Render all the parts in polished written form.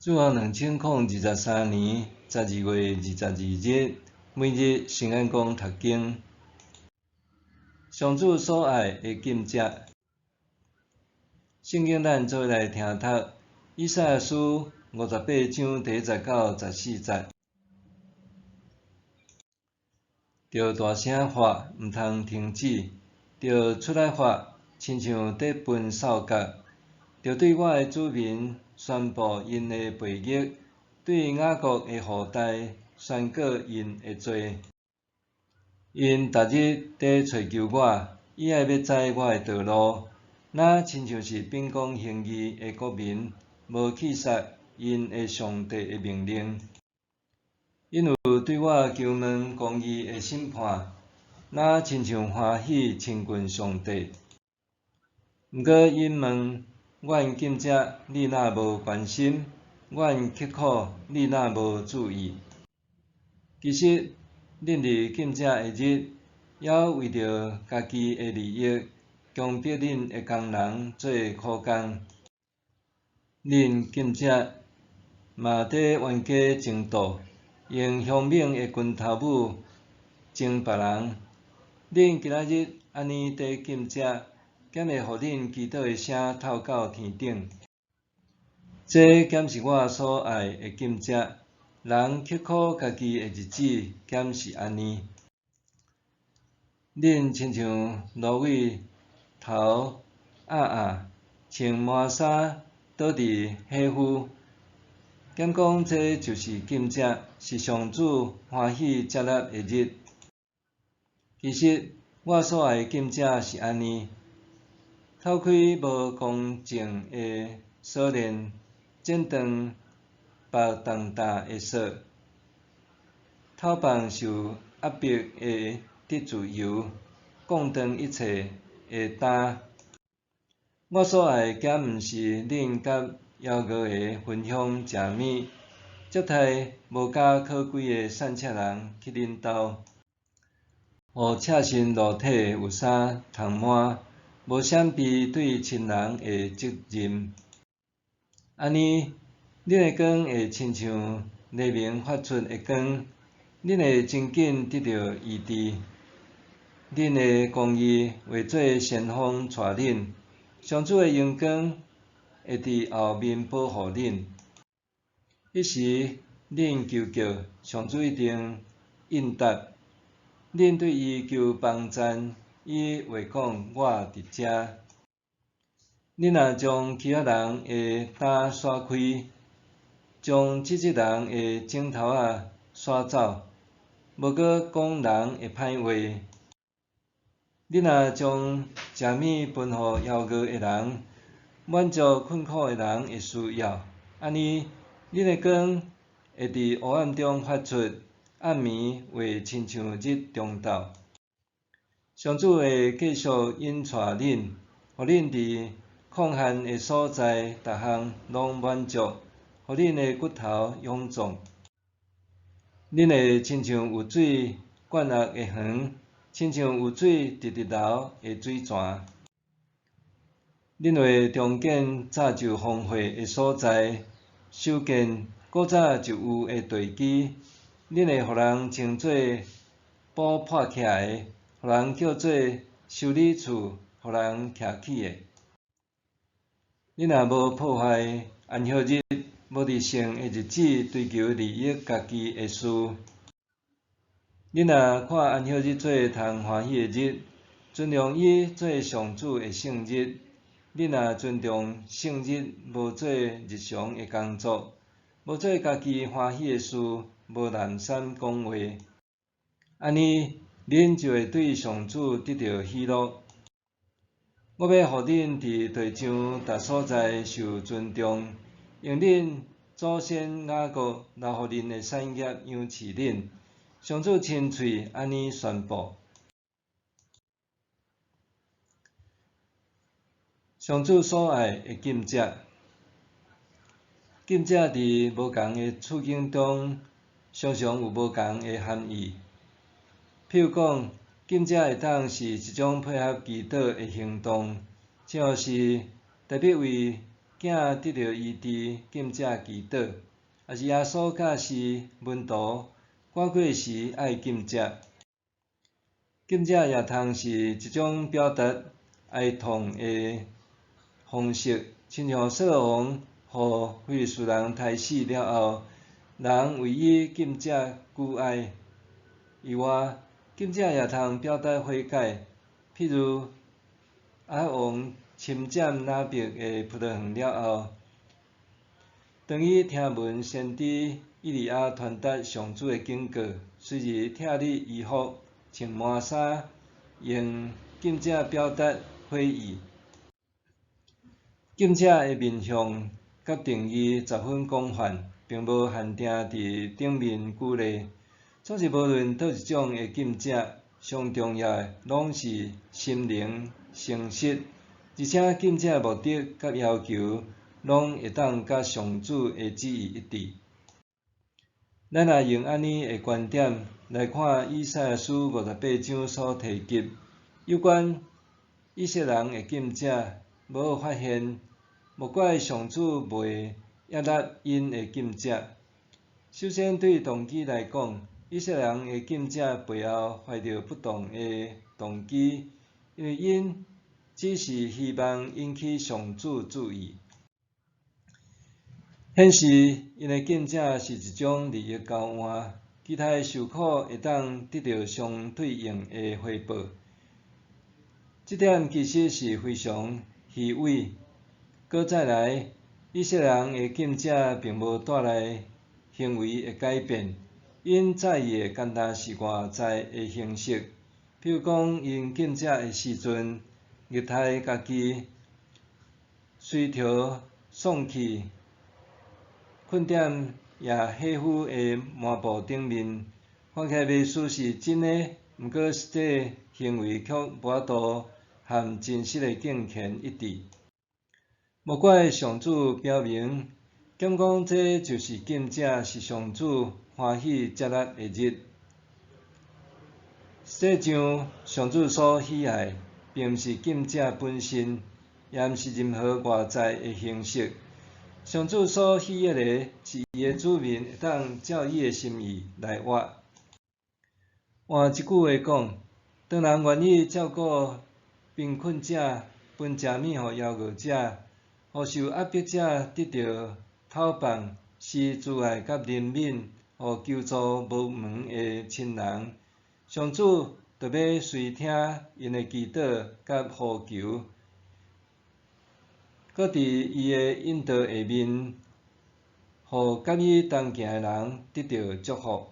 主後2023年12月22日，每日聖安公讀經。上主所愛的禁食。聖經咱做伙來聽讀，以賽亞書58章第1節到14節。著大聲喊，毋通停止；著出來發，親像佇分掃角；著對我的子民宣布𪜶的背逆，對雅各的後代宣告𪜶的罪。𪜶逐日佇揣求我，伊愛欲知我的道路，若親像是秉公行義的國民，無棄殺𪜶的上帝的命令。𪜶有對我求問公義的審判，若親像歡喜親近上帝。毋過𪜶問：阮禁食，你若無關心？阮刻苦，你若無注意？其實，恁佇禁食的日，猶為著家己的利益，強迫恁的工人做苦工。恁禁食，嘛佇冤家爭鬥，用兇猛的拳頭母爭別人。恁今仔日按呢佇禁食，敢會予恁祈禱的聲透到天頂？這敢是我所愛的禁食？人刻苦家己的日子，敢是按呢？恁親像蘆葦頭壓壓，穿麻衫倒佇火浡，敢講這就是禁食，是上主歡喜接納的日？其實，我所愛的禁食是按呢：透開無公正的鎖鏈，剪斷縛重擔的索，透放受壓迫的得自由，降斷一切的擔。我所愛的敢毋是恁佮枵餓的分享食物，接待無家可歸的散赤人去恁兜，予赤身露體的有衫通換，無閃避對親人的責任。按呢，恁的光會親像黎明發出的光，恁會真緊得著醫治。恁的公義會做先鋒帶恁，上主的榮光會佇後面保護恁。彼時，恁求叫，上主一定應答。恁對伊求幫贊，伊會講：我佇遮。恁若將欺壓人的擔徙開，將質疑人的指頭仔徙走，無閣講人的歹話。恁若將食物分予枵餓的人，滿足困苦的人的需要，按呢，恁的光會佇黑暗中發出，暗暝會親像日中晝。上主會繼續引帶恁，予恁佇曠旱的所在，逐項攏滿足，予恁的骨頭勇壯。恁會親像有水灌壓的園，親像有水直直流的水泉。恁會重建早就荒廢的所在，修建古早就有的地基。恁會予人稱做補破起來的，予人叫做修理厝，予人徛起的。恁若無破壞安息日，無佇聖的日子追求利益家己的事。恁若看安息日做通歡喜的日，尊重伊做上主的聖日。恁若尊重聖日，無做日常的工作，無做家己歡喜的事，無濫散講話，按呢，恁就會對上主得著喜樂。我欲予恁佇地上逐所在受尊重，用恁祖先雅各留予恁的產業養飼恁。上主親喙按呢宣布。上主所愛的禁食，禁食佇無仝的處境中，常常有無仝的含義。譬如講，禁食會當是一種配合祈禱的行動，像是特別為囝得著醫治，禁食祈禱；抑是耶穌教示門徒趕鬼時愛禁食。禁食也通是一種表達哀痛的方式，親像掃羅王予非利士人刣死了後，人為伊禁食求哀。以外，禁食也通表達悔改，譬如亞哈王侵佔拿伯的葡萄園了後，當伊聽聞先知以利亞傳達上主的警告，隨時拆裂衣服，穿麻衫，用禁食表達悔意。禁食的面向佮定義十分廣泛，並無限定佇頂面舉例。總是無論佗一種的禁食，上重要的攏是心靈誠實，而且禁食的目的佮要求，攏會當佮上主的旨意一致。咱若用按呢的觀點來看以賽亞書58章所提及有關以色列人的禁食，無發現，莫怪上主袂悅納𪜶的禁食。首先對動機來講，以色列人的禁食背後懷著不當的動機，因為𪜶只是希望引起上主注意，顯示𪜶的禁食是一種利益交換，期待受苦會當得著相對應的回報。這點其實是非常虛偽。閣再來，以色列人的禁食並無帶來行為的改變，𪜶在意的干焦是外在的形式，比如講，𪜶禁食的時陣，虐待家己，隨著喪氣，睏踮野火的幔布頂面，看起來袂輸是真的，毋過實際行為卻無法度和真實的敬虔一致。莫怪上主表明，敢講這就是禁食是上主歡喜接納的日。實際上，上主所喜愛，並毋是禁食本身，也毋是任何外在的形式。上主所喜悅的是伊的子民會當照伊的心意來活。換一句話講，當人願意照顧貧困者、分食物予枵餓者，予受壓迫者得著討放，施慈愛佮憐憫，予求助無門的親人，上主就欲垂聽𪜶的祈禱佮呼求，閣佇伊的引導下面，予佮伊同行的人得著祝福。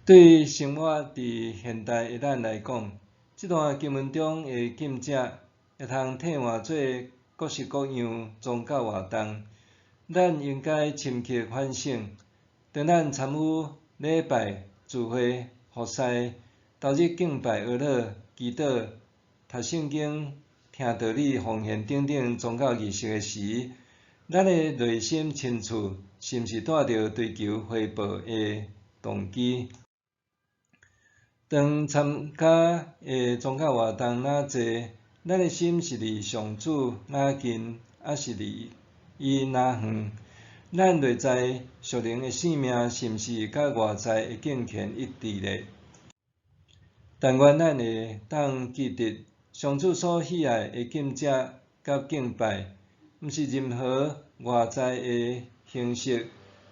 對生活佇現代的咱來講，這段經文中的禁食，會通替換做各式各樣宗教活動。咱應該深刻反省，當咱參與禮拜、聚會、服侍、投入敬拜、哀禱、祈禱、讀聖經、聽道理、奉獻等等宗教儀式的時，咱的內心深處是毋是帶著追求回報的動機？當參加的宗教活動若濟，咱的心是離上主若近，抑是離伊若遠？咱內在屬靈的生命是毋是佮外在的敬虔一致咧？但願咱會當記得，上主所喜愛的禁食佮敬拜，毋是任何外在的形式，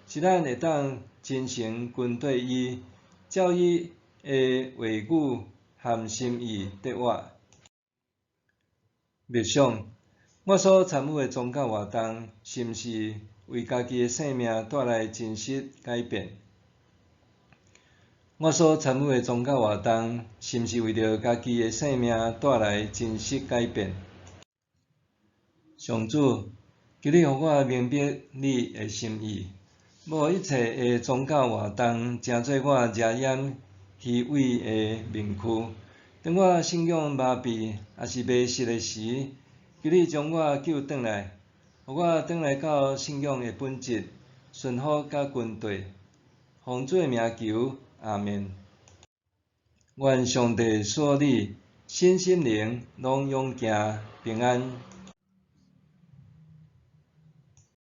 是咱會當真誠跟綴伊，照伊的話語和心意得活。默想，我所參與的宗教活動，是毋是為家己的生命帶來真實改變？我所參與的宗教活動，是毋是為著家己的生命帶來真實改變？上主，求你予我明白你的心意，無一切的宗教活動成做我遮掩虛偽的面具。當我信仰麻痺抑是迷失的時，求你將我救轉來，予我轉來到信仰的本質，順服佮跟綴。奉主的名求，阿們。願上帝賜你身心靈攏勇健平安。